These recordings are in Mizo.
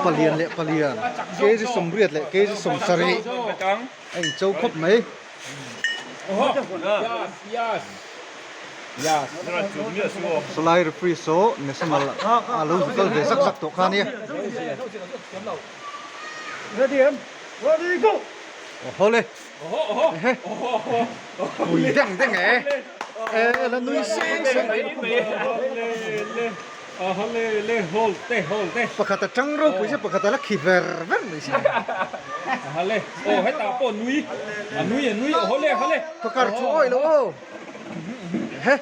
Palian leh palian kg 80 leh kg 70 a incho khawp mai. Sawlai referee saw national a lo zu kal ve zak zak tawh kha ania. Aw le pui deng deng e e la nui seng seng pakhat a tang ropui che pakhat a la khi ver ver mai si pakar thu awih lo aw he.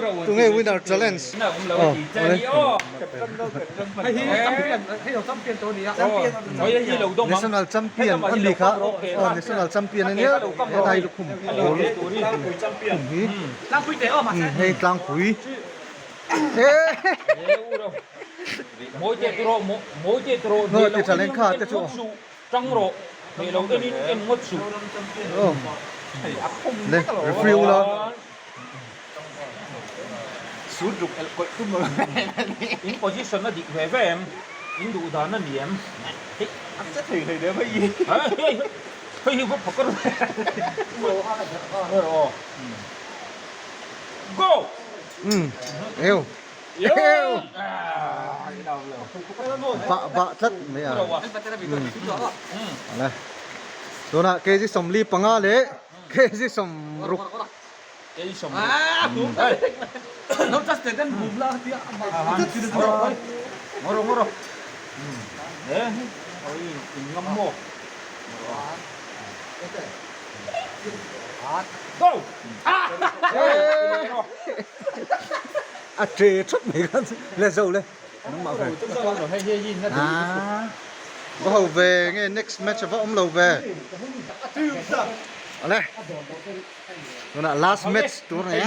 Tunge winner challenge National champion a ni kha aw national champion a nia hetlai lukhum pawl khum hi hei tlangpui e ti tha leng kha te chu le referee ula. Sut ruk elh kawih tum lo In position a dik ve ve em? In duh dan a ni em? Hei a che thei hlei lem hei. Hei hi va phakar ve. Go! Umm eu eu bah bah tlat mai a. Umm tunah kg 45 leh kg 60. A tre thut mai khan le zo le nangmah ve va ho ve nge next match a va awm lo ve ale. Tunah last match tur a ni a.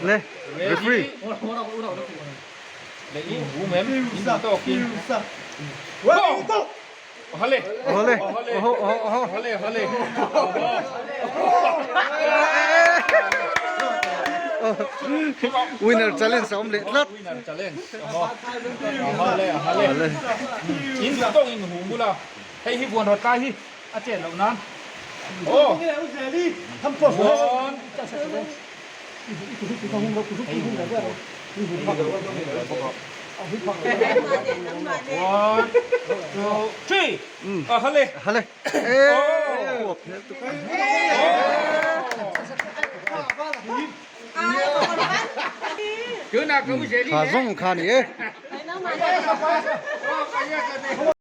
Le referee. Awle oho oho oho. Winner challenge a awm leh tlat. Awle. One, two, three. Hale. Hale. Kha zawng kha ni e.